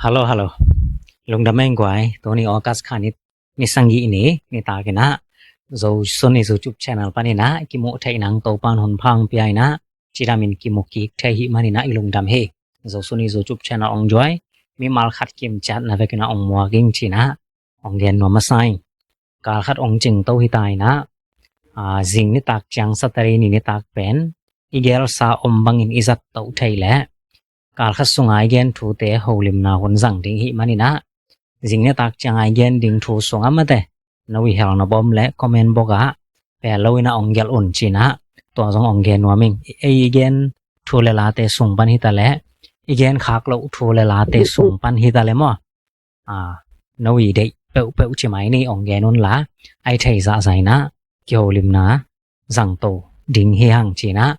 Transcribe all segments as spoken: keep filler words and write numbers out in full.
Hello, hello. Lungdam eng guai, tuni August kha ni, ni sagih ni, nitak in ah Zo Suni YouTube channel panin ah kimuh theih nang Topa'n hun pha hong pia in ah, cidam in kimu kik thei ahih manin ah i lungdam hi. Zo Suni YouTube channel hong join mimal khat kim ciat na vek in ah hong muak ing ci-in ah hong gen nuam masa ing. Kal khat hong cingto hi ta in ah, a, zing nitak ciang Saturday ni nitak pen i gelsa om bangin i zattoh theih leh kal khat sunga i gen thute holimna hun zang ding ahih manin ah, zing nitak cianga i gen ding thu sungah mate, no i hel nop om leh comment box ah pel lo in ah hong gelh un ci-in ah, tua zong hong gen nuam ing. Ei i gen thu le late sung pan hi ta leh, i gen khak loh thu le late sung pan hi ta leh maw, a, no i deih peuhpeuh ci mai ni, hong gen un la, a i thei zahzah in ah kiholimna zangto ding hi hang ci-in ah,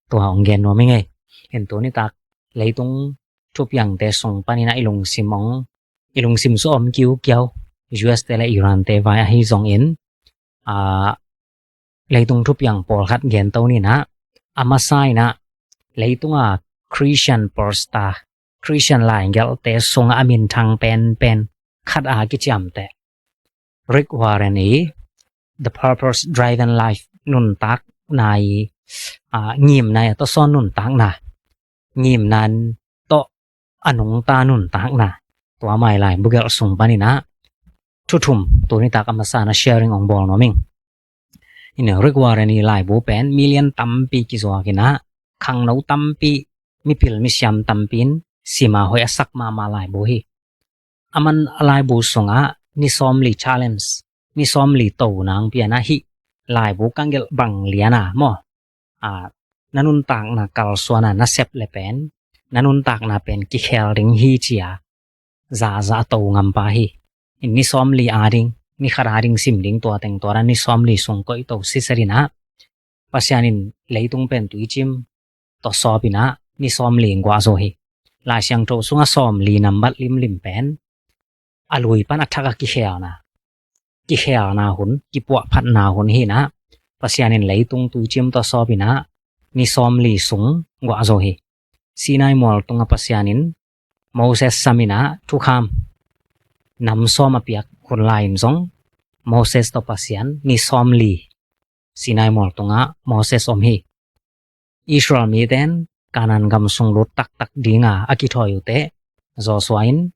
tua hong gen nuam ing ei. Hi in tuni tak leitung thupiangte sung panin ah i lungsim hong, i lungsim suah om kiukiau, U S te le Iran te vai ahi zongin, a, leitung thupiang pawlkhat gento ni in ah, a masa in ah leitunga Christian power star, Christian laigelhte sungah a minthang penpen khat a kiciamteh Rick Warren i The Purpose Driven Life, nuntakna i, a, ngimna i a tawsawn nuntakna, ngimna tawh a nungta nuntakna, tua ama i laibu gelh sung panin ah thu thum tuni tak a masa in ah sharing hong bawl nuam ing. Hi in Rick Warren i laibu pen million tampi kizuak in ah, khangno tampi, mipil misiam tampi in sim a hoih a sak mahmah laibu hi. Aman a laibu sungah ni sawmli challenge, ni sawmli to nang pian ah, hih laibu ka gelh bang lian a maw, a, na nuntakna kalsuan a na sep leh pen, na nuntakna pen kikhel ding hi ci-a zahzah to ngam pa hi. Hi in ni sawmli ading, ni khat ading sim ding, tua teng tua dan ni sawmli sung koih to sitset in ah, Pasian in leitung pen tuicim tawh sawp in ah ni sawmli guah zo hi. Lai Siangtho sungah sawmli nambat limlim pen a lui pan a thak a kikhelna, kikhelna hun, kipuahphatna hun hi in ah, Pasian in leitung tuicim tawh sawp in ah ni sawmli sung guah zo hi. Sinai mual tungah Pasian in Moses sam in ah thukham nam sawm a piak hun lai-in zong Moses tawh Pasian ni sawmli Sinai mual tungah Moses om hi. Israel mite in Kanaan gam sung lut taktak dinga a kithawi uh teh Joshua in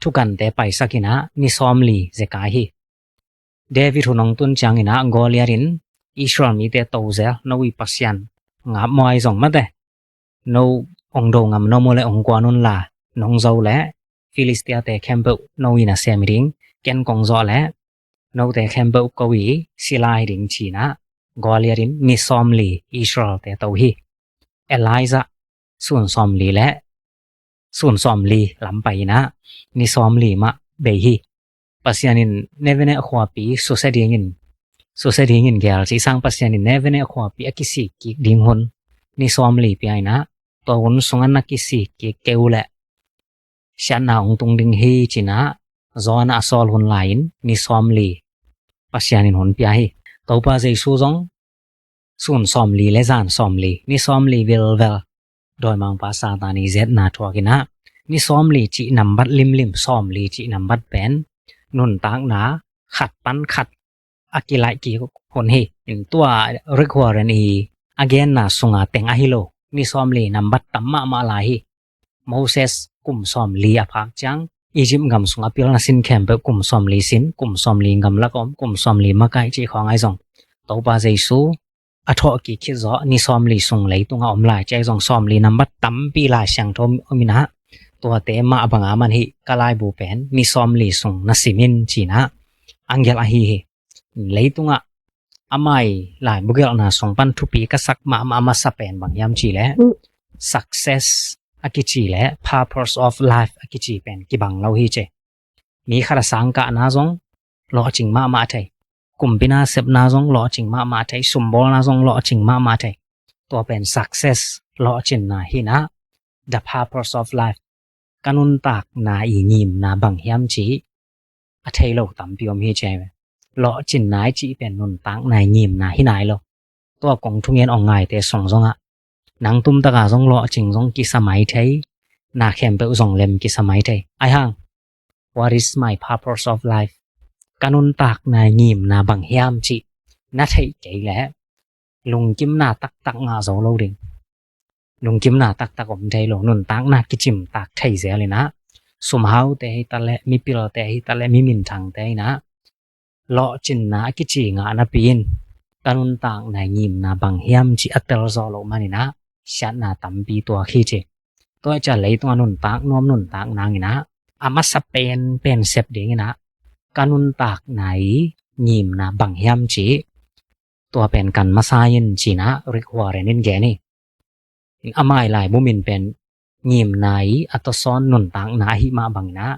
thukante paisak in ah ni sawmli zekai hi. David hun hong tun ciangin ah Goliath in Israel mite to zel, no i Pasian ngap maw, ahi zong mate, no hong do ngam nuam uh leh hong kuan un la, nong zo leh Filistiate khempeuh no in a sem hi ding, ken kong zawh leh note khempeuh ko i sila hi ding ci-in ah Goliath in ni sawmli Israelte to hi. Elijah sun sawmli le sun sawmli lam pai in ah ni sawmli mah bei hi. Pasian in Nineveh khuapi susia dingin, susia dingin gel cih sang Pasian in Nineveh khuapi a kisik kik ding hun ni sawmli pia in ah, tua hun sungah na kisik kik kei uh leh siatna hong tung ding hi ci-in ah Jonah a sawl hun lai-in ni sawmli Pasian in hun pia hi. Topa Jesu zong sun sawmli le zan sawmli, ni sawmli vilvel dawimangpa Satan i zetna thuak in ah, ni sawmli cih nambat limlim, sawmli cih nambat pen nuntakna khat pan khat a kilaih kik hun hi. Hi in tua Rick Warren i a genna sunga teng ahi lo, ni sawmli nambat tam mahmah lai hi. Moses kum sawmli a phak ciang Egypt gam sung a pilna sin khempeuh kum sawmli sin, kum sawmli gamlak om, kum sawmli makaih cih khawng ahi zong, Topa Jesu a thawh kik khit zawh ni sawmli sung leitungah om lai ci ahi zong, sawmli nambat tampi Lai Siangtho om in ah, tuate mah banga man hi, ka laibu pen ni sawmli sung na sim in ci-in ah angel ahi hi. Leitungah ama i laibu gelhna sung pan thupi ka sak mahmah a masa pen bang hiam cih leh, success a kici le purpose of life a kici pen kibang lo hi ci. Mi khat a sang kahna zong lawhcing mahmah thei, kumpi nasepna zong lawhcing mahmah thei, sumbawlna zong lawhcing mahmah thei. Tua pen success, lawhcinna hi in ah, the purpose of life, ka nuntakna i ngimna bang hiam cih a thei lo tampi om hi ci. Lawhcinna i cih pen nuntakna i ngimna hi nai lo. Tua kong thungen hong ngaite sung zongah nang tumtaka zong lawhcing zong kisa mai thei, na khempeuh zong lem kisa mai thei. Aihang, what is my purpose of life? Ka nuntakna ngimna bang hiam cih na theih kei leh lungkimna taktak ngah zo lo ding. Lungkimna taktak om thei lo, nuntakna kicimtak thei zel inah, sumhaute hi taleh, mipilte hi taleh, miminthangte inah lawhcinna a kici ngah napi in ka nuntakna ngimna bang hiam cih a telzawh loh man inah siatna tampi tuak hi ci. Tua hi ciah leitungah nuntak nuam nuntak nang inah a masa penpen sep ding inah ka nuntakna i ngimna bang hiam cih tua pen kan masa in ci inah Rick Warren in gen hi. In amai laibu min pen ngimna i a tawsawn nuntakna ahi mah bang inah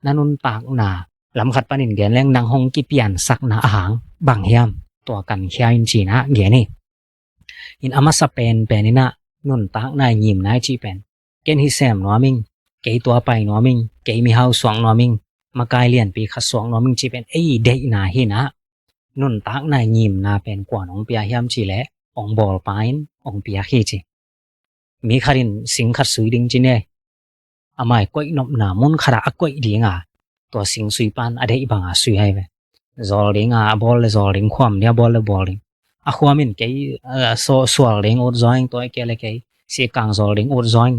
na nuntakna lamkhat panin gen leng nang hong kipiansakna a hang bang hiam tua kan khia in ci inah gen hi. In a masa penpen inah nuntakna i ngimna i cih pen ken hih sem nuam ing, kei tua pai nuam ing, kei mihau suak nuam ing, makai lianpi khat suak nuam ing cih pen ei deihna hi inah nuntakna i ngimna pen kuan hong pia hiam cih leh hong bawlpa in hong piak hi ci. Mi khat in sing khat sui ding ci ne, amai koih nopna mun khatah a koih dinga tua sing sui pan a deih banga sui hai ve. Zawl dinga a bawl le zawl ding, khuam ding a bawl le bawl ding. A khuam in kei, eh, so, sual ding ut zaw ing, tua i kei le kei sikang zawl ding ut zaw ing.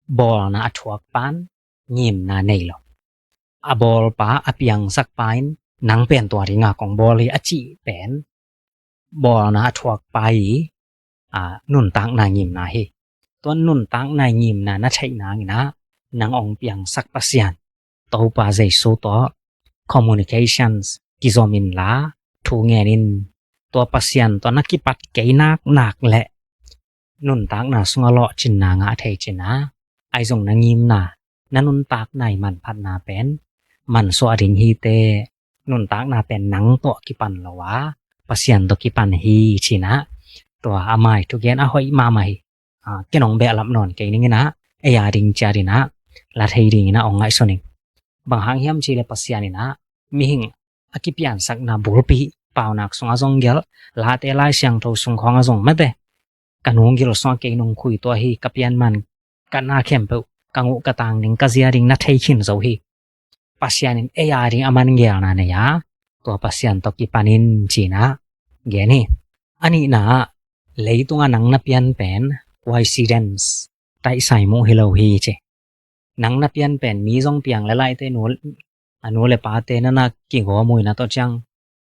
Bawlna a thuak pan ngimna nei lo. A bawlpa a piangsakpa in nang pen tua dinga kong bawl hi a cih pen bawlna a thuakpa i a nuntakna ngimna hi. Tua nuntakna ngimna na theih nang inah nang hong piangsak Pasian Topa Jesu tawh communications kizom inla thu ngen in. Tua Pasian tawh na kipat kei naknak leh nuntakna sungah lawhcinna ngah thei ci inah, ahi zong na ngimna, na nuntakna i manphatna pen mansuah ding hi teh. Nuntakna pen nang tawh kipan lo a Pasian tawh kipan hi ci inah tua amai thugen a hoih mahmah hi. Ah, ken hong behlap nawn kei ning inah ei a ding ciat inah la thei ding inah hong ngaihsun ing. Bang hang hiam cih leh Pasian inah mihing a kipiansakna bulpi, paunak sungah zong gelh, Late Lai Siangtho sung khawngah zong mate, ka nu gil sungah kei nong khui tua hi, ka pianman ka na khempeuh, ka nguh ka tang ding, ka zia ding na thei khin zo hi. Pasian in ei a ding a man gelna nei a, tua Pasian tawh kipan in ci inah gen hi. A nihna ah leitungah nang na pian pen coincidence, taisai muh hi lo hi ci. Nang na pian pen mi zong piang le laite nu, a nu le pate na na kigawm uh inah tua ciang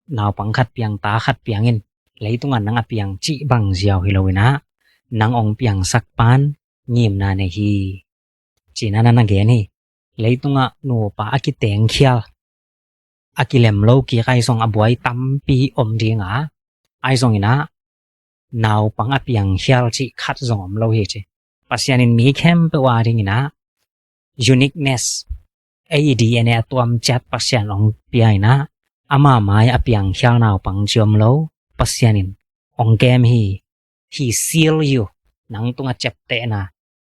naupang khat piang, ta khat piang in leitungah nang a piang cih bang ziau hi lo inah nang hong piangsak pan ngimna nei hi ci inah na na gen hi. Leitungah nupa a kitengkhial, a kilem lo kik ahi zong a buai tampi om dinga, ahi zong inah naupang a piangkhial cih khat zong om lo hi ci. Pasian in mi khempeuh a ding inah uniqueness, ei D N A a tuam ciat Pasian hong pia inah ama mai a piangkhial naupang ci om lo. Pasian in hong kem hi. He seal you. Nang tungah ciaptehna,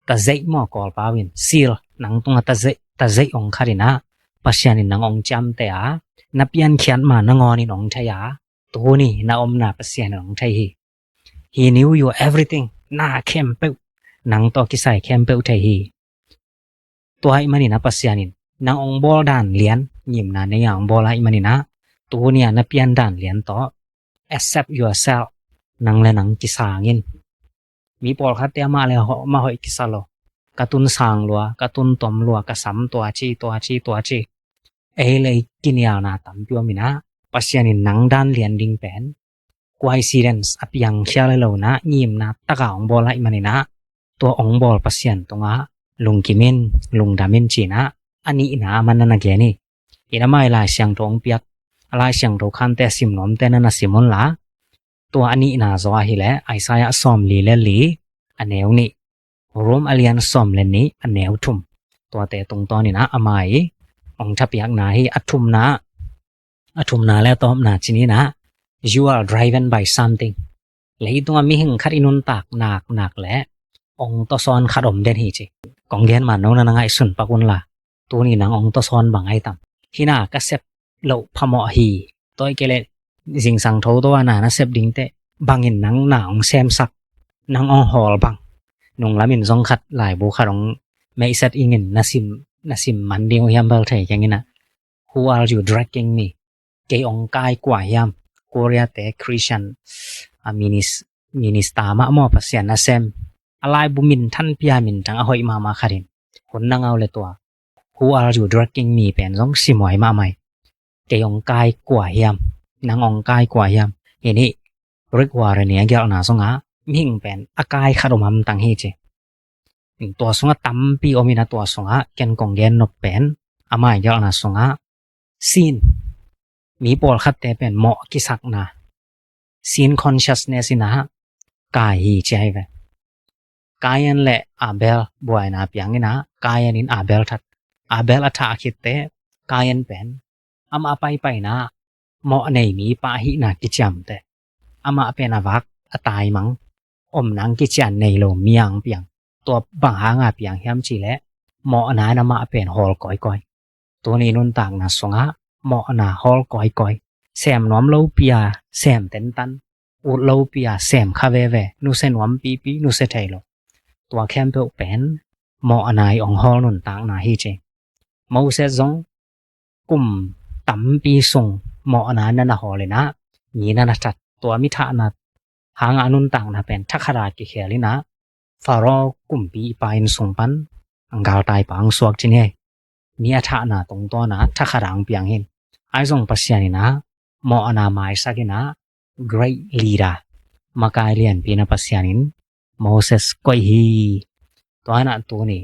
tazeih maw, Kawlpau in seal, nang tungah tazeih, tazeih hong khat inah Pasian in nang hong ciamteh a, na piankhiat ma nangawn in hong thei a, tuni na omna Pasian in hong thei hi. He knew you everything. Na khempeuh, nang tawh kisai khempeuh thei hi. Tua ahih manin a Pasian in nang hong bawl dan lian, ngimna nei a hong bawl ahih manin ah, tuni a na pian dan lian tawh accept yourself. Nang le nang kisang in. Mi pawlkhatte amah le amah hoih kisa lo. Ka tun sang lua, ka tun tom lua, ka sam tua ci, tua ci, tua ci. Ei le ei kinialna tampi om in ah, Pasian in nang dan lian ding pen coincidence, a piangkhial hi lo in ah, ngimna taka hong bawl ahih manin ah, tua hong bawl Pasian tungah lungkim in, lungdam in ci-in ah, a nihna a man na na gen hi. In amah i Lai Siangtho hong piak, a Lai Siangtho khante a sim nuamte na na sim un la, tua a nihna zaw ahih leh Isaiah sawmli le li, a neu nih, Rom a lian sawm le nih, a neu thum. Tuate tungtawn in ah amah i hong thapiakna hi. A thumna, a thumna le a tawpna ci-in ah, you are driven by something. Leitungah mihing khat i nuntak naknak le hong tawsawn khat om den hi ci. Kong gen man nong na na ngaihsun pak un la, tuni nang hong tawsawn bang ahi tam? Hih na ka sep loh phamawh hi. Tua ahih kei leh zingsang tho tawh a na na sep dingte bangin nang na hong semsak, nang hong hawl bang? Nunglam in zong khat laibu khat hong Meisat ingin na sim, na sim man ding uh hiam bel thei keng inah. Who are you dragging me? Kei ong kai kua hiam? Korea te Christian a minis, minister mah maw, Pasian nasem, a laibu minthan pia, minthang a hoih mahmah khat in, hun na ngau le tua Who are you dragging me pen zong simhuai mahmah hi. Kei ong kai kua hiam? Nang ong kai kua hiam? Hih ni Rick Warren i a gelhna sungah mihing pen a kai khat om hamtang hi ci. Tua sungah tampi om inah, tua sungah ken kong gen nop pen ama i gelhna sungah sin, mi pawlkhatte pen mawh kisakna, sin consciousness inah kai hi ci ahi ve. Kain le Abel buaina piang inah Kain in Abel that. Abel a thah khitte Kain pen amah a paipai inah mawh nei mi pah hihna kiciamte. Amah pen a vak a taimang, om nang kician nei lo mi ang piang. Tua bang hanga piang hiam cih leh mawhna in amah pen hawl kawikawi. Tuni nuntakna sungah mawhna hawl kawikawi. Sem nuam lo pi a sem tentan, ut lo pi a sem kha veve, nusia nuam pipi, nusia thei lo. Tua khempeuh pen mawhna i ong hawl nuntakna hi ci. Moses zong kum tampi sung mawhna na na hawl inah, mi na na that. Tua mi thahna hanga nuntakna pen thakhat a kikhel inah, Pharaoh kumpi i pa inn sung pan ang galtai pa ang suak ci ni. Mi a thahna tungtawna thakhat a ang piang hi. Ahi zong Pasian inah mawhna maisak inah great leader, makai lianpi na Pasian in Moses koih hi. Tua inah tuni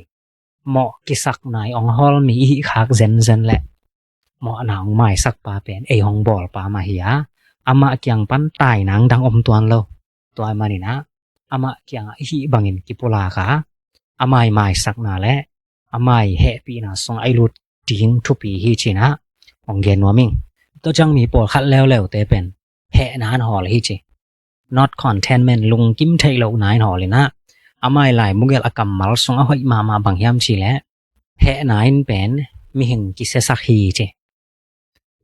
mawh kisakna i ong hawl mi i hih khak zenzen leh mawhna ong maisak pa pen ei hong bawl pa mah hi a, amah kiang pan tainang dang om tuan lo. Tua manin ah amah kiangah i hih bangin kipulak a, ama i maisakna le ama i hehpihna sungah i lut ding thupi hi ci-in ah hong gen nuam ing. Tua ciang mi pawlkhat leuleute pen hehna an hawl hi ci. Not contentment, lungkim theih lohna in hawl in ah, ama i laibu gelh a kammal sung a hoih mahmah bang hiam cih leh hehna in pen mihing kisiasak hi ci.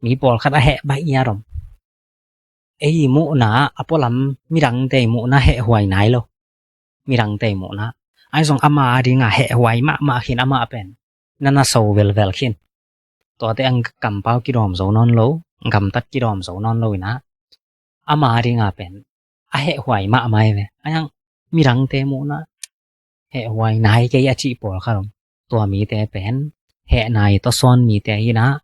Mi pawlkhat a heh baih ngiat om. Ei i muhna ah a pualam midangte i muhna hehhuai nai lo. Midangte i muhna. Ahi zong ama a dinga hehhuai mahmah khin, amah pen na na so velvel khin. Tuate ang kampau kidawm zo nawn lo, gamtat kidawm zo nawn lo in ah, ama a dinga pen a hehhuai mahmah hi ve. Ahi zong midangte muhna hehhuai nai kei a cih pawlkhat om. Tua mite pen hehna i tawsawn mite hi in ah,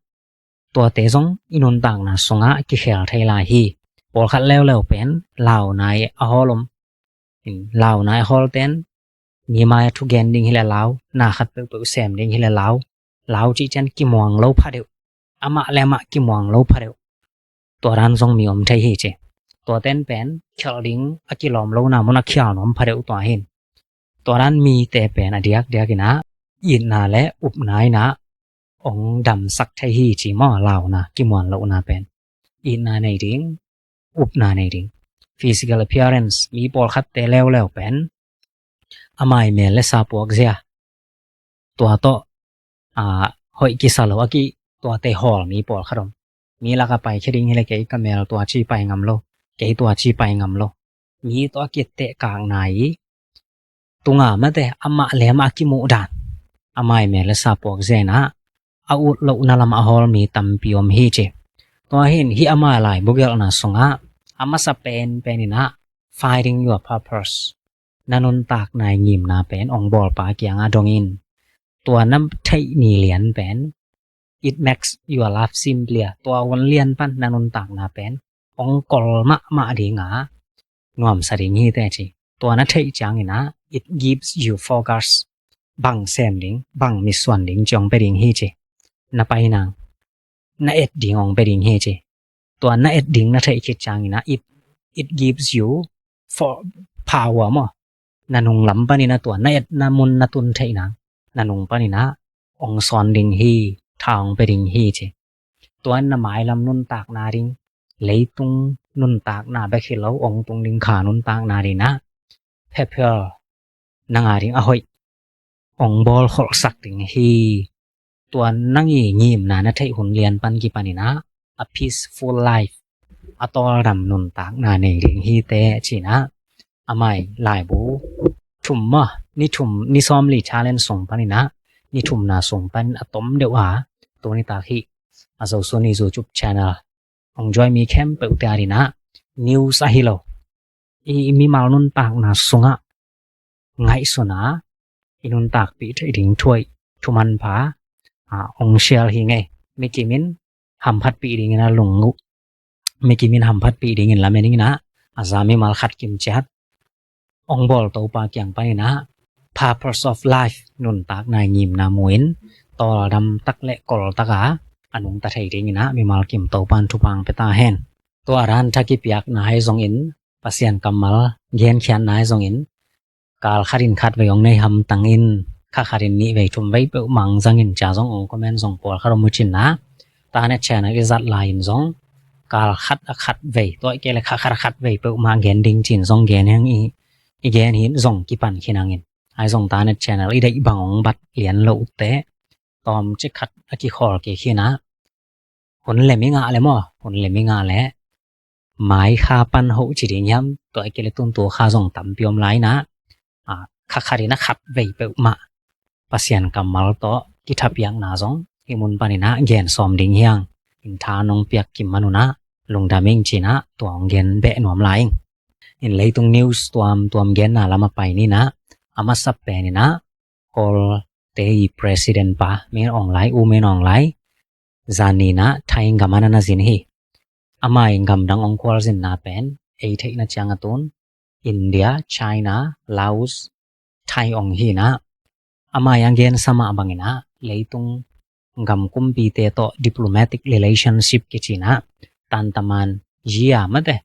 tuate zong i nuntakna sungah kikhel thei lai hi. Pawlkhat leuleu pen launa i a hawl om. Launa i a hawlte in mi mai-ah thugen ding hi leh lau, na khat peuhpeuh sem ding hi leh lau. Lau cih ciang kimuang lo pha deuh. Amah le amah kimuang lo pha deuh. Tua dan zong mi om thei hi ci. Tuate in pen khialh ding a kilawm lohna munah khial nuam pha deuh tua hi. Tua dan mite pen a diakdiak in ah itna le upna in ah hong damsak thei hi ci maw, launa, kimuan lohna pen. Itna nei ding, upna nei ding. Physical appearance, mi pawlkhatte leuleu pen ama i mel le sa puakzia, tua tawh, a, hoih kisa lo a ki, tuate hawl mi pawlkhat om. Mi lakah paikhia ding hi leh kei ka mel tua ci pai ngam lo, kei tua ci pai ngam lo. Mi tawh a kitehkakna i tunga mate amah le amah a kimuh dan, ama i mel le sa puakzia in ah a ut lohna lamah a hawl mi tampi om hi ci. Tua hi in hih ama laibu gelhna sungah a masa penpen in ah finding your purpose, na nuntakna i ngimna pen hong bawlpa kiangah dong in. Tua na theih ni lian pen, it makes your life simpler. Tua hun lian pan na nuntakna pen hong kol mahmah ding a, nuamsa ding hi teh ci. Tua na theih ciangin ah it gives you focus. Bang sem ding, bang mitsuan ding ci hong pia ding hi ci. Na pai nang, na et ding hong pia ding hi ci. Tua na et ding na theih khit ciangin ah it, it gives you for power maw. Na nung lam panin ah tua na etna mun na tun theih nang, na nung panin ah hong sawn ding hi, tha hong pia ding hi ci. Tua in na mailam nuntakna ding, leitung nuntakna bek hi lo, hong tung ding kha nuntakna ding ah, phephial nang a ding a hoih hong bawlkholhsak ding hi. Tua nang i ngimna na theih hun lian pan kipan in ah a peaceful life, a tawldam nuntakna nei ding hi teh ci-in ah, ama i laibu thum maw, ni thum, ni sawmli challenge sung panin ah, ni thumna sung panin a tom deuh a, tuni tak hih a Zosuan YouTube channel hong join mi khempeuhte adingin ah, news ahi lo, i, i mimal nuntakna sungah ngaihsun a, i nuntakpih theih ding thu hoih, thu manpha, a, hong share hi ing ei. Mi kim in hamphatpih dingin a lung uh, mi kim in hamphatpih dingin lamen ing in ah, a za mimal khat kim ciat hong bawl Topa kiang panin ah, purpose of life, nuntakna i ngimna mu-in, tawldam tak le kol tak a, a nungta thei dingin ah, mimal kim Topa in thupha hong pia ta hen. Tua dan tha kipiakna ahi zongin, Pasian kammal genkhiatna ahi zongin, kal khatin khatvei hong nei hamtang in, kha khatin nihvei thumvei peuhmah hong zangin ci-a zong hong comment zong pawlkhat om uh cin ah, Tanet channel i zat lai-in zong kal khat a khatvei, tua ahih kei leh kha khat a khatvei peuhmah gen ding ci-in zong gen hi ing, i, i gen hi in zong kipan khin hang in. Ahi zong Tanet channel i deih bang hong bat lian loh uh teh, tawmcik khat a kikhawl kik hi in ah, hun lem i ngah leh maw, hun lem i ngah leh, mai kha pan hoh ci ding hiam, tua ahih kei leh tuntu kha zong tampi om lai in ah, a, kha khatin a khatvei peuhmah Pasian kammal tawh kithapiakna zong hih mun panin ah gen sawm ding hi hang. In tha nong piak kim man un ah, lungdam ing ci-in ah, tua hong gen beh nuam lai ing. In leitung news tuamtuam genna lam ah pai ni in ah, a masa pen in ah, Kawlte i president pa, Min Aung Hlaing, U Min Aung Hlaing, zan ni in ah Thai gam ah na na zin hi. Ama in gamdang hong khualzinna pen, ei theihna ciang a tun, India, China, Laos, Thai hong hi in ah, ama in a gensa mah bangin ah, leitung gam kumpite tawh diplomatic relationship kici in ah, tantaman yi-a mate,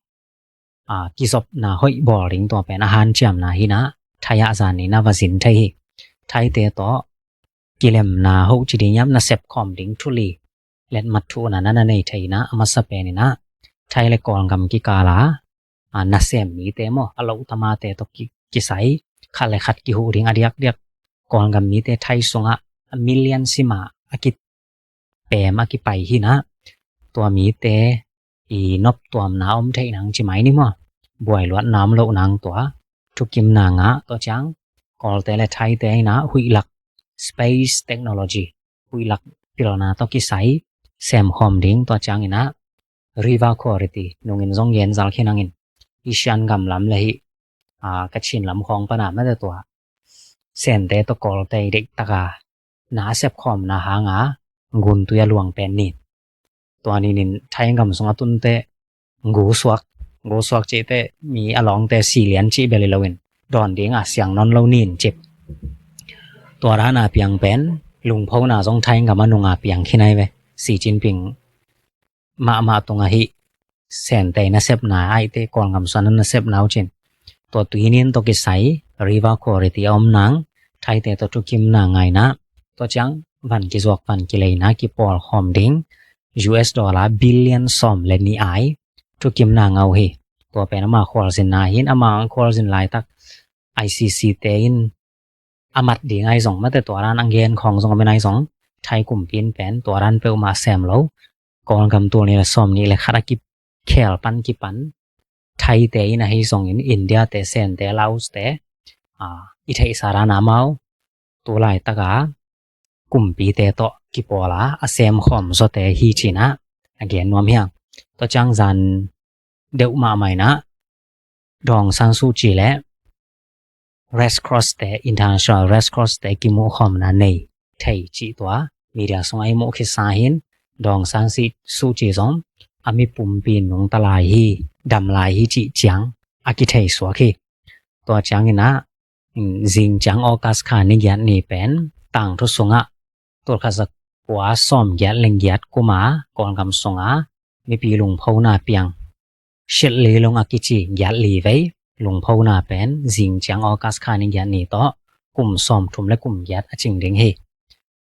a, kizopna hoih bawl ding tua pen a hanciamna hi in ah, Thai ah zan ni in ah va zin thei hi. Thaite tawh kilemna hoh ci ding hiam, na sepkhawm ding thu li, letmat thu na na na nei thei in ah, a masa pen in ah, Thai le Kawlgam kikal a, a, nasem mite maw, a loh tamate tawh ki, kisai, khat le khat kihuh ding a diakdiak, Kawlgam mite Thai sungah a million sim a a kipem a kipai hi in ah, tua mite i noptuamna om theih nang ci mai ni maw, buailuatna om loh nang tua, thukimna ngah, tua ciang Kawlte le Thaite in ah huih lak space technology, huih lak pilna tawh kisai semkhawm ding, tua ciangin ah river quality nungin zong gen zal khin hang in, Asian gam lam le hih, a, Kachin lam khawng pan a mate tua Sente tawh Kawlte i deih tak a na a sepkhawmna hang a guntui a luang pen nin. Tua nin in Thai gam sung a tun teh gu suak, gu suak cih teh mi a lawngte si lian cih bel hi lo in, dawn ding a siang nawn lo nin cip. Tua dan a piang pen, lungphona zong Thai gam ah nung a piang khin ahi ve. Xi Jinping mahmah tung ahi, Sente nasepna, ahih teh Kawlgam sung a nasepna uh cin. Tua tui nin tawh kisai, river quality a om nang, Thaite tawh thukimna ngah in ah, tua ciang van kizuak van kileina kipawlkhawm ding, U S dollar billion sawm le nih ai thukimna ngah uh hi. Tua pen ama khualzinna hi in, ama khualzin laitak I C C te in a mat ding ahi zong mate, tua dan a gen khawng zong a min ahi zong, Thai kumpi in pen tua dan peuhmah sem lo, Kawlgam tul nih le sawm nih le khat a kikhel pan kipan, Thaite in ahi zongin, India te, Sente, Laos te, a, i theihsa dan a amau tu laitak a kumpite tawh kipawl a a semkhawm zawte hi ci in ah a gen nuam hi hang. Tua ciang zan deuh mahmah in ah Daw Aung San Suu Kyi le Red Cross te, International Red Cross te kimuhkhawmna nei thei cih tua media sungah i muh khitsa hi in, Daw Aung San Suu Kyi zong a mi pumpi nungta lai hi, dam lai hi cih ciang a kithei suak hi. Tua ciangin ah, mm, zing ciang August kha ni giat ni pen tangthu sungah tul khat za kua sawm giat le giat kum a Kawlgam sungah mipi lungphona piang, Shit Lilung a kici giat li vei lungphona pen zing ciang August kha ni giat ni tawh kum sawm thum le kum giat a cing ding hi.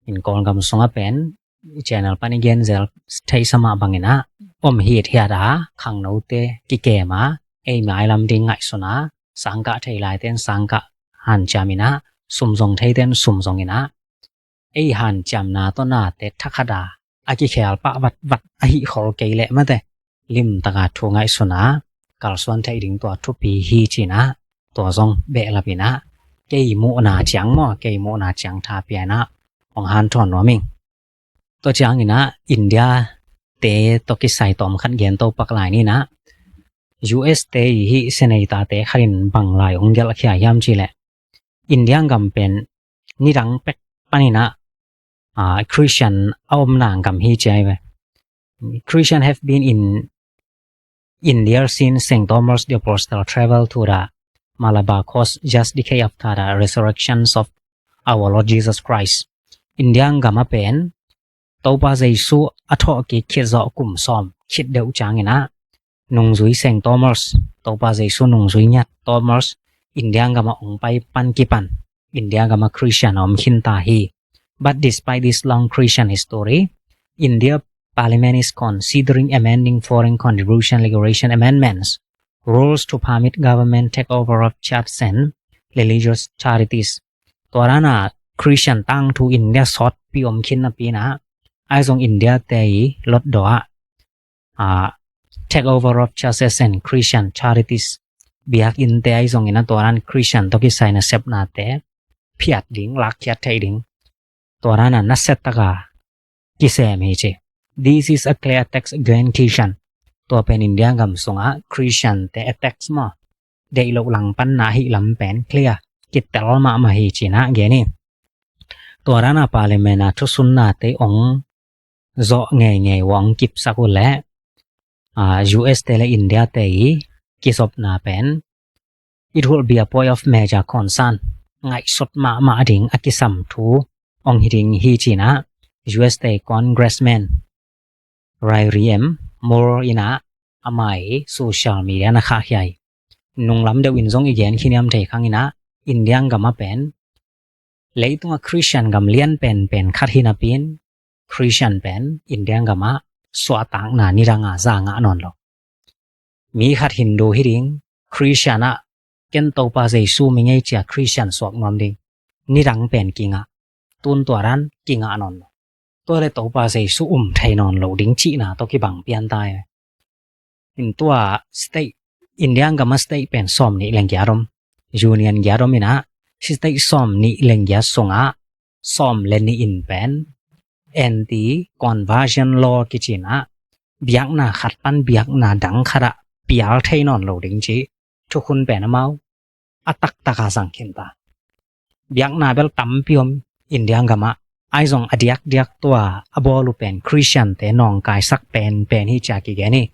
In Kawlgam sungah pen i channel pan i gen zel theihsa mah bangin ah om hithiat a khangnote kikem a, ei mailam ding ngaihsun a, sangkah thei laite in sangkah hanciam in ah, sum zong theite in sum zong in ah, ei hanciamna tawh nate thakhat a a kikhel pah vatvat ahih khol kei leh mate, limtak a thu ngaihsun a kalsuan theih ding tua thupi hi ci in ah, tua zong behlap in ah, kei muhna ciang maw, kei muhna ciang tha pianah hong hanthawn nuam ing. Tua cianginah India te tawh kisai tawm khat gen to pak lai ninah, U S te i hih senator te khatin bang lai hong gelhkhia hiam cihleh, India gam pen nidang pek paninah, ah, Christian a omna gam hi ci ai ve. Christian have been in India since Saint Thomas the Apostle traveled to the Malabar coast just decade after the resurrections of our Lord Jesus Christ. India gam a pen Topa Jesu a thawhkik khit zawh kum sawm khit deuh cianginah nungzui Saint Thomas, Topa Jesu nungzui ngiat Thomas India gam a hong pai pan kipan India gam a Christian a om khinta hi. But despite this long Christian history, India Parliament is considering amending foreign contribution regulation amendments rules to permit government takeover of churches and religious charities. Tua dana Christian tangthu India sawtpi om khin napinah, ahi zong India te i lotdaw ah, ah, takeover of churches and Christian charities, biakinnte ahi zongin a tua dan Christian tawh kisai nasepnate phiat ding, lakkhiat theih ding, tua dana nasia taka kisem hi ci. This is a clear attack against Christian. Tua pen India gam sungah Christian te attack maw, deih loh langpanna ahi lam pen clear, kitel mahmah hi cinah gen hi. Tua dana Parliament a thusunnate ong zawh ngeingei uh ong kipsak uh leh, ah, U S te le India te i kizopna pen it will be a point of major concern, ngaihsut mahmah ding a kisam thu ong hi ding hi cinah U S te Congressman Rae Riem Moore inah ama i social media na khahkhia hi. Nunglam deuh in zong i gen khiniam thei khanginah India gam a pen leitungah Christian gam lian penpen khat hi napin Christian pen India gam ah suahtakna nidanga za ngah nawn lo. Mi khat Hindu hi ding, Christian ah ken Topa Jesu mi ngei cia Christian suak nuam ding, nidang pen kingah, tun tua dan kingah nawn lo. Tua le Topa Jesu um thei nawn lo ding cihna tawh kibang pian ta hi. In tua state, India gam a state pen sawm nih leng giat om, union giat om inah, state sawm nih leng giat sungah sawm le nih in pen anti conversion law kicinah biakna khat pan biakna dang khatah pial thei nawn lo ding cih thukhun pen amau a taktaka zang khinta. Biakna bel tampi om India gam ah, ahi zong a diakdiak tua a bawl uh pen Christian te nawngkaisak penpen hi cia kigen hi.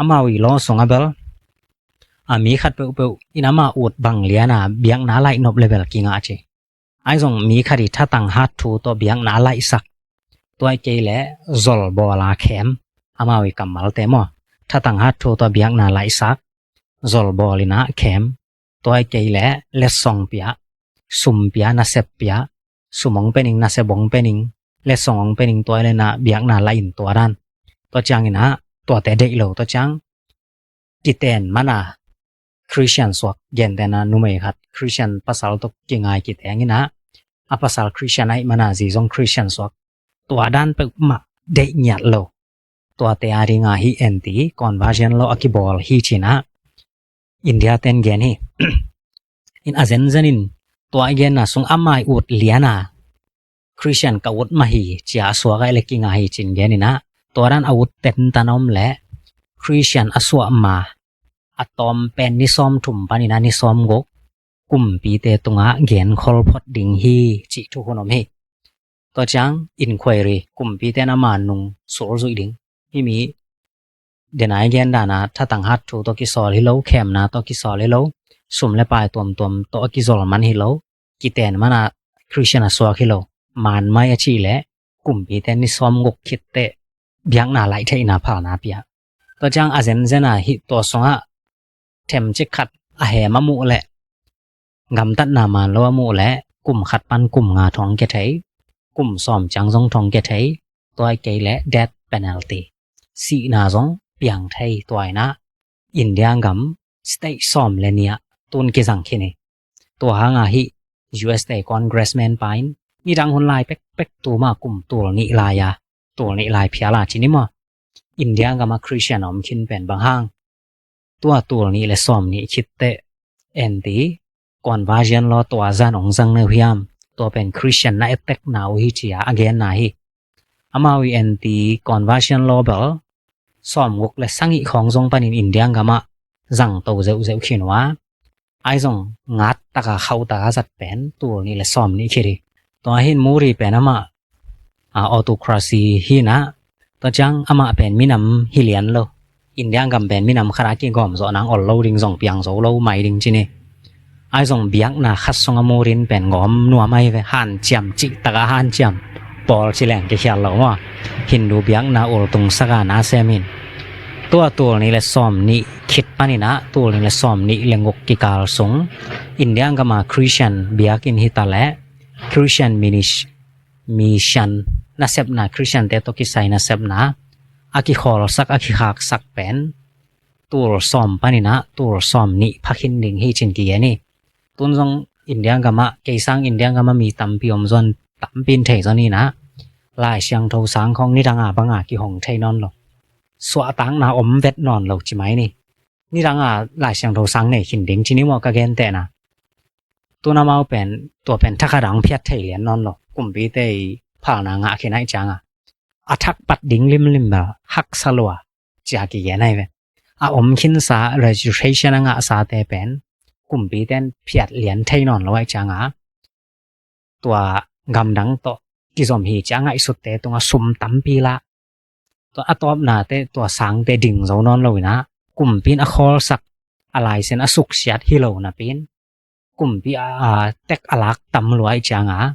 Amau i law sungah bel, a, mi khat peuhpeuh in ama ut bang liana biakna laih nop le bel kingah ci. Ahi zong mi khat i thatang hat thu tawh biakna laihsak, tua i kei le zol bawla khem, amau i kammalte maw, thatang hat thu tawh biakna laihsak, zol bawl inah khem, tua i kei le letsong pia, sum pia, nasep pia, sum ong pening, nasep ong pening, letsong ong pening, tua i le na biakna laih in tua dan. Tua cianginah tuate deih lo, tua ciang kiten mana Christian suak, gentena numei khat Christian pasal tawh kingai kitenginah a pasal Christian ahi mana zi zong Christian suak, tua dan peuhmah deih ngiat lo. Tuate a dinga hih anti conversion law a kibawl hi cinah India ten gen hi. In a zenzenin tua i genna sung amai ut liana Christian ka ut mah hi cia a suak ai le kinga hi cin geninah, tua dan a ut tentan om le Christian a suah ma a tawm pen ni sawm thum paninah ni sawm guk kumpite tungah genkhol phot ding hi cih thuhun om hi. Tua ciang inquiry, kumpite na ma nung sulzuih ding. Himi denai gen dana thatang hat thu tawh kisawl hi lo, khemna tawh kisawl hi lo, sum le pai tuamtuam tawh a kizol man hi lo, kiten mana Christian a suak hi lo, man mai a cih leh kumpite ni sawm guk khitteh biakna laih theihna phalna pia. Tua ciang a zenzen a hih tua sungah themcik khat a hem a muh leh, gamtatna man lo a muh leh kum khat pan kum nga thong kia thei, kum sawm ciang zong thong kia thei, tua i kei leh death penalty, sihna zong piang thei. Tua inah India gam state sawm le nih ah tun kizang khin hi. Tua hanga hih U S te congressman pa in nidang hun lai pekpek tuma kum tul nih lai a, tul nih lai phial a cin hi maw, India gam a Christian a om khin pen bang hang, tua tul nih le sawm nih khitteh anti conversion law tua zan ong zang na uh hiam? Tua pen Christian na attack na uh hi ci-a a genna hi. Amau i anti conversion law bel sawmguk le sagih khawng zong panin India gamah zangto zeuhzeuh khin uh a, ahi zong ngat taka khauh taka zat pen tul nih le sawm nih khit hi. Tua hin Modi pen amah a autocracy hi na, tua ciang amah pen minam hi lian lo. India gam pen minam khat a kigawm zawh nang ol lo ding, zong piang zo lo mai ding ci ni. Ahi zong biakna khat sungah Modi in pen gawm nuam ahi ve, hanciam cih taka hanciam. Pawl ci leng kikhial lo maw. Hindu biakna ultung saka na sem hin. Tua tul nih le sawm nih khit panin ah tul nih le sawm nih le guk kikal sung India gama Christian biakinn hi ta leh Christian minis mission nasepna, Christian te tawh kisai nasepna a kikhawlsak, a kikhaksak pen tul sawm panin ah tul sawm nih pha khin ding hi cin kigen hi. Tun zong India gamah, kei sang India gamah mi tampi om zon, tampi in thei zon hi na, Lai Siangtho sang khawng nidang a bang a kihong thei nawn lo. Suahtakna om vet nawn lo ci mai ni. Nidang a Lai Siangtho sang nei khin ding ci ni maw ka gentehna. Tun amau pen, tua pen thakhat a hong phiat thei lian nawn lo. Kumpite i phalna ngah khin ahih ciang a, a thak pat ding limlim bel haksa lua ci-a kigen ahi ve. A om khinsa, registration a ngahsate pen kumpite in phiat lian thei nawn lo ahih ciang a, tua gamdang tawh kizom hi ci-a ngaihsutte tungah sum tampi lah. Tua a tawpnate, tua sangte ding zo nawn lo in ah, kumpi in a khawlsak, a license a suksiat hi lo napi in, kumpi a, a tek a lak tam lua ahih ciang a,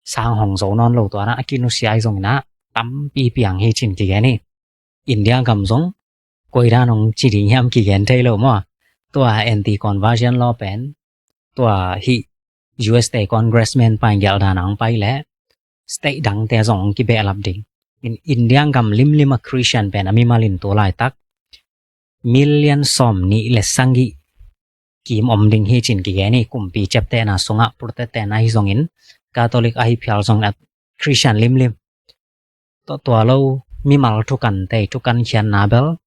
sang hong zo nawn lo, tua na a kinusia ahi zongin ah tampi piang hi cin kigen hi. India gam zong koi dan hong ci ding hiam kigen thei lo maw. Tua anti conversion law pen tua hih U S te congressman pa in gelh dan a hong pai leh state dangte zong hong kibehlap ding. In India gam limlim a Christian pen a mimal in tu laitak million sawm nih le sagih kim om ding hi cin kigen hi. Kumpi ciaptehna sungah Protestant ahi zongin, Catholic ahi phial zongin, a Christian limlim. Tua, tua lo mimal thukante, thukan khiatna bel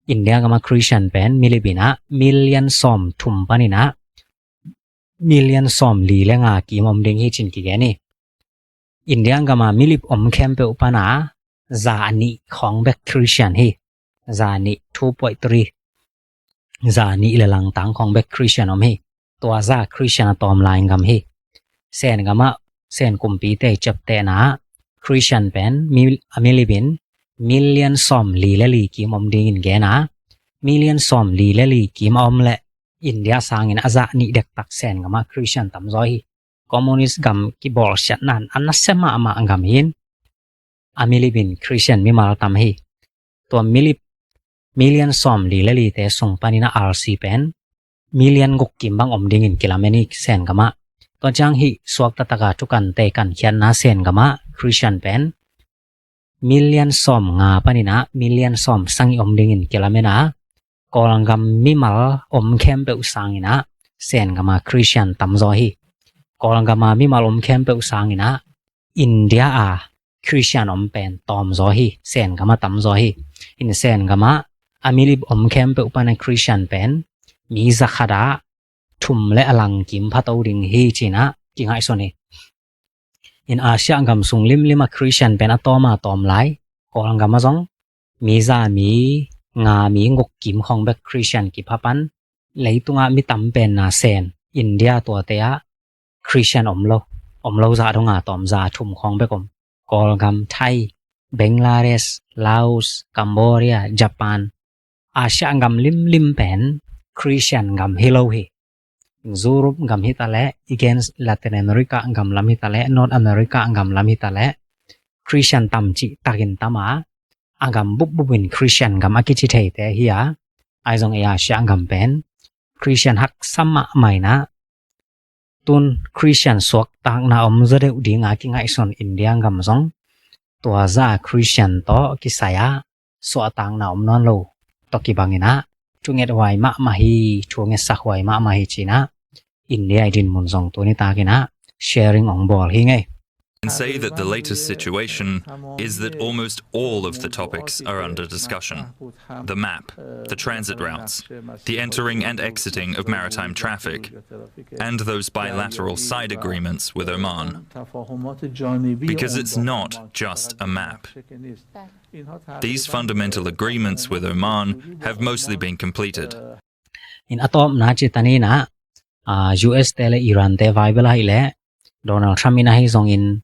India gama Christian pen milip in ah million sawm thum panin ah million sawm li le nga kim om ding hi cin kigen hi. India gama milip om khempeuh pana za nih khawng bek Christian hi. Za nih, two point three. Za nih le langtang khawng bek Christian om hi. Tua za Christian a tawm lai gam hi. Sen gamah, Sen kumpite ciaptehna ah Christian pen mi, a milip in million sawm li le li kim om dingin gen a, million sawm li le li kim a om leh India sangin a za nih dektak Sen gamah Christian tamzaw hi. Communist gam kibawlsiatna in a nasia mahmah gam hi in, a milip in Christian mimal tam hi. Tua milip million sawm li le lite sung panin a R C pen million guk kim bang om dingin kilamen hi Sen gamah. Tua ciang hih suakta taka thukante kankhiatna Sen gamah Christian pen million sawm nga panin ah million sawm sagih om dingin kilamen a, Kawlgam mimal om khempeuh sangin ah Sen gama Christian tamzaw hi. Kawlgama mimal om khempeuh sangin ah India a Christian om pen tawmzaw hi, Sen gama tamzaw hi. In Sen gama a milip om khempeuh pana Christian pen mi za khat ah thum le a lang kim phato ding hi cin ah kingaihsun hi. In Asia gam sung limlim a Christian pen a tawm a tawm lai. Kawlgam ah zong mi za, mi nga, mi guk kim khawng bek Christian kipha pan, leitungah mi tam penna Sen, India tuate ah Christian om lo. Om lo zah dong a tawm, za thum khawng bek om. Kawlgam, Thai, Bangladesh, Laos, Cambodia, Japan, Asia gam limlim pen Christian gam hi lo hi. Europe gam hi ta leh, i gen Latin America gam lam hi ta leh, North America gam lam hi ta leh, Christian tam cih takin tam a, a gam bupbup in Christian gam a kici theite hi a, ahi zong ei Asia gam pen Christian haksa mahmah in ah, tun Christian suaktakna om zaw deuh ding a kingaihsun India gam zong tua za Christian tawh kisai a suahtakna om nawn lo tawh kibang in ah, thungethuai mahmah hi, thungetsak huai mahmah hi cin ah, India i dinmun zong tuni takin ah sharing ong bawl hi ing ei. can say that the latest situation is that almost all of the topics are under discussion: the map, the transit routes, the entering and exiting of maritime traffic, and those bilateral side agreements with Oman. Because it's not just a map. These fundamental agreements with Oman have mostly been completed. In a tawpna cih ta ni in ah, ah, U S te le Iran te vai bel ahih leh Donald Trump in ahi zongin,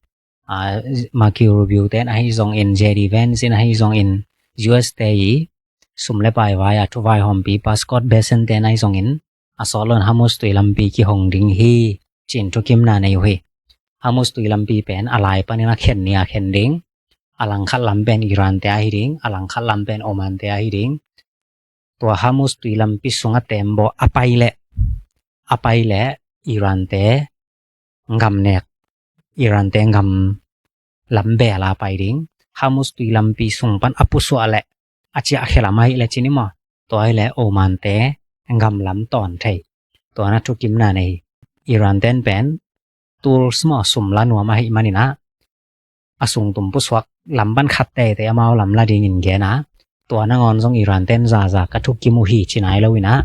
ah, Marco Rubio te in ahi zongin, J D Vance in ahi zongin, U S te i sum le pai vai a thu vaihawmpipa Scott Bessent te in ahi zongin a sawt lo in Hormuz tui lampi kihong ding hi ci-in thukimna nei uh hi. Hormuz tui lampi pen a lai panin a khen ni a khen ding, a langkhat lam pen Iran te ahi ding, a langkhat lam pen Oman te ahi ding. Tua Hormuz tui lampi sung a tembaw a pai leh, a pai leh Iran te gam nek, Iran te gam lam bel a pai ding. Hormuz tui lampi sung pan a pusuah leh a ciahkhia lam ahih leh ci ni maw, tua ahih leh Oman te gam lam tawn thei. Tua na thukimna nei hi. Iran ten pen tools maw, sum la nuam ahih manin ah, a sungtum pusuak lam pan khat teitei amau lam la dingin gen a, tua nangawn zong Iran ten zaza ka thukim uh hi ci nai lo in ah,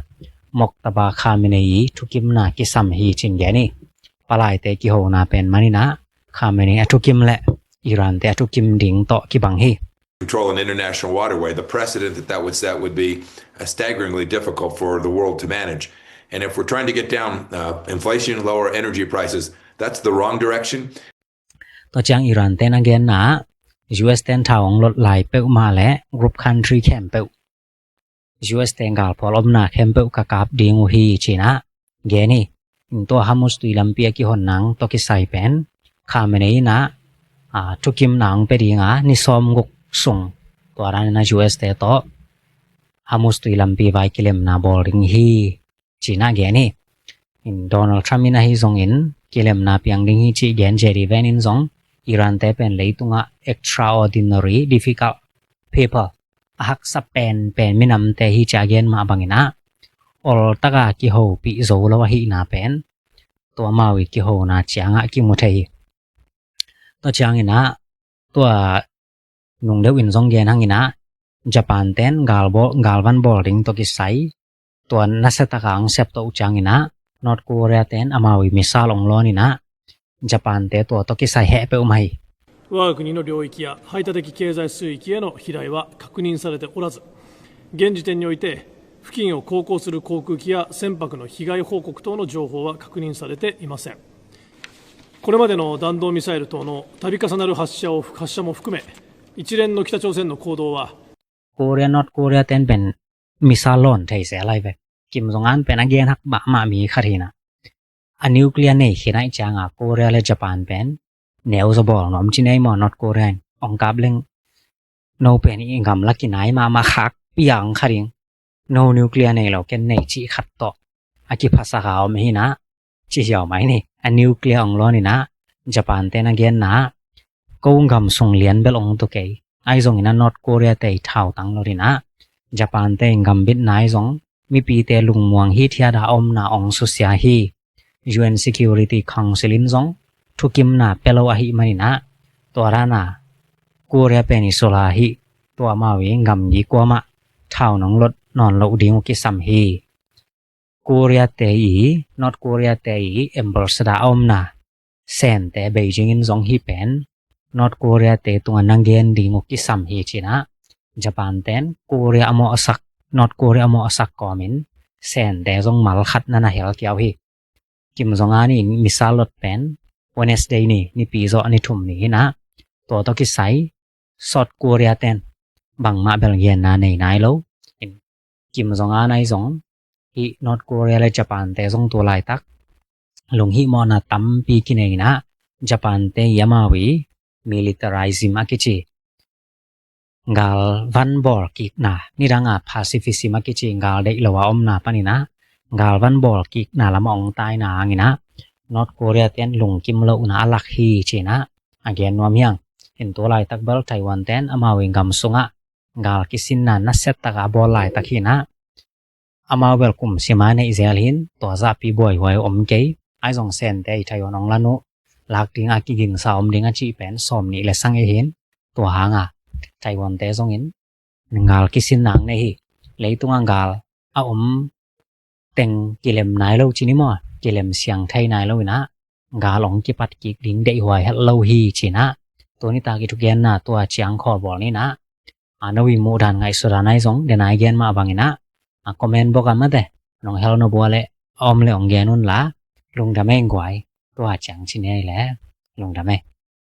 Mojtaba Khamenei thukimna kisam hi ci-in gen hi. Palaite kihona pen manin ah Khamenei a thukim le Iran te a thukim ding tawh kibang hi. Control an international waterway, the precedent that that would set would be, uh, staggeringly difficult for the world to manage. And if we're trying to get down, uh, inflation, lower energy prices, that's the wrong direction. Tua ciang Iran ten a genna ah, U S ten thau hong lot lai peuhmah le group country khempeuh, U S te galphual omna khempeuh ka kap ding uh hi ci-in ah gen hi. In tua Hormuz tui lampi a kihon nang tawh kisai pen Khamenei in ah, ah, thukimna hong pia ding a, ni sawmguk sung tua danin ah U S te tawh Hormuz tui lampi vai kilemna bawl ding hi ci-in ah gen hi. In Donald Trump in ahi zongin kilemna piang ding hi cih gen, J D Vance in zong Iran te pen leitungah extraordinary difficult people, a haksa penpen minamte hi ci-a gen mah bangin ah, oltaka kihopih zo lo ahihna pen tua amau i kihona ciangah kimu thei hi. Tua ciangin ah, tua nungdeuh in zong gen hangin ah, Japan ten galbawl, galvan bawl ding tawh kisai, tua nasiataka hong sep tawh uh ciangin ah, North Korea ten amau i missile hong lawn in ah, Japan te tua tawh kisai heh peuhmah hi. 我が国の領域や排他的経済水域への飛来は確認されておらず、現時点において付近を航行する航空機や船舶の被害報告等の情報は確認されていません。これまでの弾道ミサイル等の度重なる発射を、発射も含め、一連の北朝鮮の行動は、 Korea, North Korea ten pen missile lawn thei se lai ve. Kim Jong Un pen a gen hak mahmah mi khat hi in ah, a nuclear nei khin ahih ciangah Korea le Japan pen neu zaw bawl nuam ci ni maw, North Korea in hong kap leng no pen i gam la kinai mahmah khak piang kha ding. No nuclear nei lo, ken nei cih khat tawh a kiphasak a om hi in ah, ci hiau mai ni. A nuclear hong lawn in ah, Japan ten a genna ah, ko gam sung lian bel hong tu kei. Ahi zongin ah North Korea te i thautang lo in ah, Japan te i gambitna ahi zong, mipite lungmuang hithiat a omna hong susia hi. U N Security Council in zong thukimna pia lo ahih manin ah, tua dan a Korea Peninsula hi, tua amau i gamgi kuamah thau nong lot nawn loh ding uh kisam hi. Korea te i, North Korea te i ambassador a omna Sen te Beijing in zong hih pen North Korea te tungah na gen ding uh kisam hi ci-in ah, Japan ten Korea a mawhsak, North Korea a mawhsak kawmin Sen te zong mal khat na na hel kiau hi. Kim Jong Un in missile lot pen Wednesday ni, Nipi zawh ni thum ni hi in ah, tua tawh kisai South Korea ten bangmah bel genna nei nai lo. In Kim Jong Un ahi zong, hih North Korea le Japan te zong tu laitak lunghihmawhna tampi kinei in ah, Japan te i amau i militarism a kici, galvan bawl kikna, nidang a pacifism a kici, gal deih lo a omna panin ah galvan bawl kikna lamah hong taina hangin ah, North Korea ten lungkim lohna a lak hi ci-in ah a gen nuam hi hang. In tu laitak bel Taiwan ten amau i gam sungah gal kisinna nasiatak a bawl laitak hi in ah, amau bel kum sima neih zel hi in, tua zahpi buaihuai om kei. Ahi zong Sen te i Taiwan hong lan uh, lak ding a kigingsa om ding a cih pen sawm nih le sang ei hin. Tua hanga Taiwan te zongin gal kisin nak nei hi. Leitung a gal a om teng kilem nai lo ci ni maw, kilem siang thei nai lo inah, gal ong kipat kik ding deihhuai het lo hi cinah. Tuni tak i thugenna tua ciang khawlbawl ninah. A no i muh dan ngaihsut dan ai zong den ai gen mah banginah, a comment box a mate nong hel no bua le a om le ong gen unla. Lungdam ei guai. Tua ciang ci ni ei le lungdam ei.